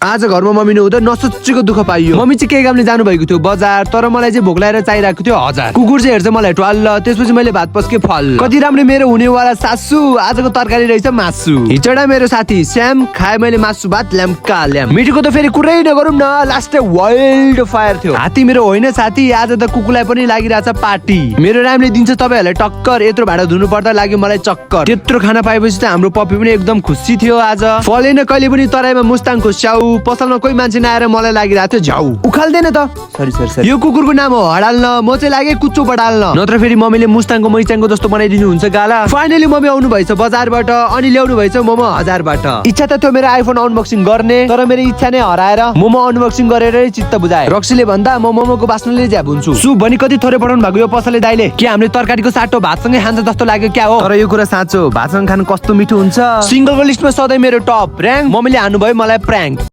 आज घरमा मम्मी नहुँदा नसोचेको दुःख पाइयो। मम्मी चाहिँ केही कामले जानु भएको थियो बजार, तर मलाई चाहिँ भोक लागेर चाहिरहेको थियो 1000। कुकुर चाहिँ हेर्छ मलाई 12। त्यसपछि मैले भात पस्के फल। कति राम्रो मेरो हुनेवाला सासू, आजको तरकारी रहेछ मासु। हिचडा मेरो साथी श्याम, खाए मैले मासु भात ल्याम्का ल्याम। मिठोको त फेरि कुरै नगरौँ न, लास्ट वाइल्ड फायर थियो। हात्ती मेरो होइन साथी, आज त कुकुरलाई पनि लागिरहेछ पार्टी। मेरो रामले दिन्छ तपाईहरुलाई टक्कर, यत्रो भाडा धुनु पर्दा लाग्यो मलाई चक्कर। त्यत्रो खाना पाएपछि त हाम्रो पप्पी पनि एकदम खुसी थियो। आज फलेन कहिले पनि तराईमा मुस्ताङ खोस्याउ, पसलमा कोही मान्छे नआएर मलाई लागिरहेको थियो झ्याउ। उखाल्दैन त, सरी यो कुकुरको नाम हो हडाल्न, म चाहिँ लागे कुच्चो बडाल्न, नत्र फेरि मम्मीले मुस्ताङको मैचाङको जस्तो बनाइदिनु हुन्छ गाला। फाइनली मम्मी आउनु भएछ बजारबाट, अनि ल्याउनु भएछ मोमो 1000बाट। इच्छा त थियो मेरो आइफोन अनबक्सिङ गर्ने, तर मेरो इच्छा नै हराएर मोमो अनबक्सिङ गरेर चित्त बुझाए। रक्सीले भन्दा म मोमोको बास्नाले ज्याब हुन्छु। सुप भनी कति थोरै पठाउनु भएको यो पसलले दाइले, के हामीले तरकारीको साटो भातसँगै खान्छ जस्तो लाग्यो क्या हो। तर यो कुरा साँचो, भातसँग खानु कस्तो मिठो हुन्छ। सिंगलको लिस्टमा सधैँ मेरो टप र्याङ्क, मम्मीले हान्नु भयो मलाई प्र्याङ्क।